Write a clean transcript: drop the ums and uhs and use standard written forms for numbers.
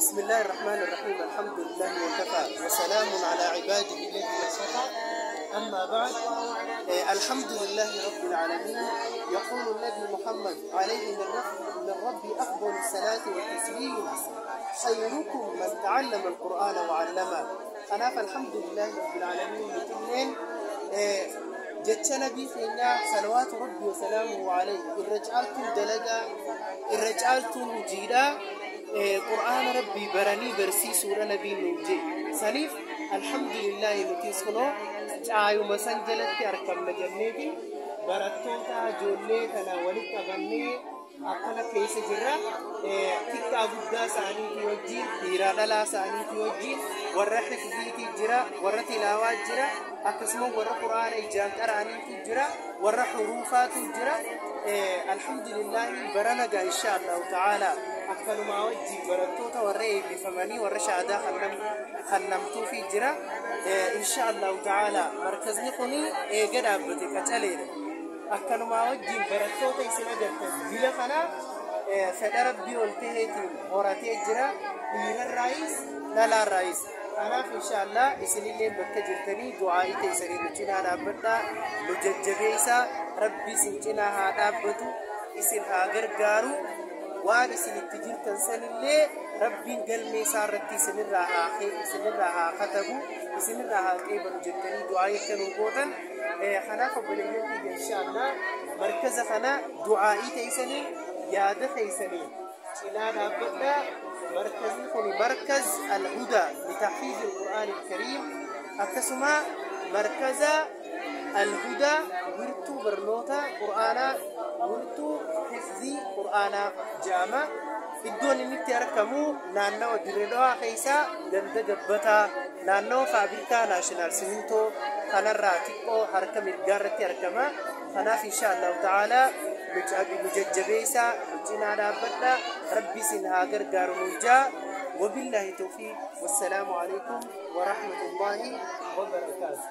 بسم الله الرحمن الرحيم، الحمد لله وكفى وسلام على عباده الذين اصطفى، أما بعد. الحمد لله رب العالمين. يقول النبي محمد عليه من ربي أفضل الصلاة والتسليم: خيركم من تعلم القرآن وعلمه. Kanaaf الحمد لله رب العالمين nutilleen jecha nabii keenyaa صلوات ربي وسلامه عليه irra caaltuun dalagaa, irra caaltuun hojiidhaa qur'aana rabbii baranii barsiisuudha nabiin nuuf jee. Saniif الحمد لله nutis kunoo caayuma san jalatti argamna jenneefi barattoota ijoollee kana walitti qabannee akkana keessa jirra. Xiqqaa guddaa isaaniitii wajjin, dhiiraa dhalaa isaaniitii wajjin, warra xifdiitii jira, warra tilaawaa jira, akkasuma warra quraana ijaan qara'aniitu jira, warra huruufaatu jira. الحمد لله barana gaa إن شاء الله تعالى akkanumaa wajjin barattoota warra eebbifamanii warra shaadaa kannamtuufi jira. إن شاء الله تعالى markazni kuni eega dhaabbate qacaleedha. Akkanumaa wajjin barattoota isin agartan jila kana fedha rabbii ol taheetiin horatee jira, dhiirarraayis dhalaarraayis. Kanaaf إن شاء الله isinillee bakka jirtanii du'aa'ii teessanii nu cinaa dhaabbadhaa, nu jajjabeessaa. Rabbi isin cinaa haa dhaabbatu, isin haa gargaaru. Waan isin itti jirtan sanillee rabbiin galmee isaa irratti isinirraa haa katabu, isinirraa haa qeebalu jettanii du'aa'ii akka nuu gootan. Kanaaf obboleeyyan kiyya, إن شاء الله markaza kana du'aa'ii teessanii yaada teessanii cinaa dhaabbadhaa. Markazni kun Markaz Alhudaa لتحفيظ القرآن الكريم, akkasuma markaza Alhudaa wirtuu barnoota qur'aanaa, wirtuu hifzii qur'aanaa jedhama. Iddoon inni itti argamu naannawa Dirree keessaa ganda Gabbataa, naannawa faabrikaa Naashinaal Simintoo kanarraa xiqqoo harka mirgaa irratti argama. Kanaaf إن شاء الله تعالى nu jajjabeessaa, nu cinaa dhaabbadhaa, rabbi isin haa gargaaru nuun jaa. وبالله التوفيق والسلام عليكم ورحمة الله وبركاته.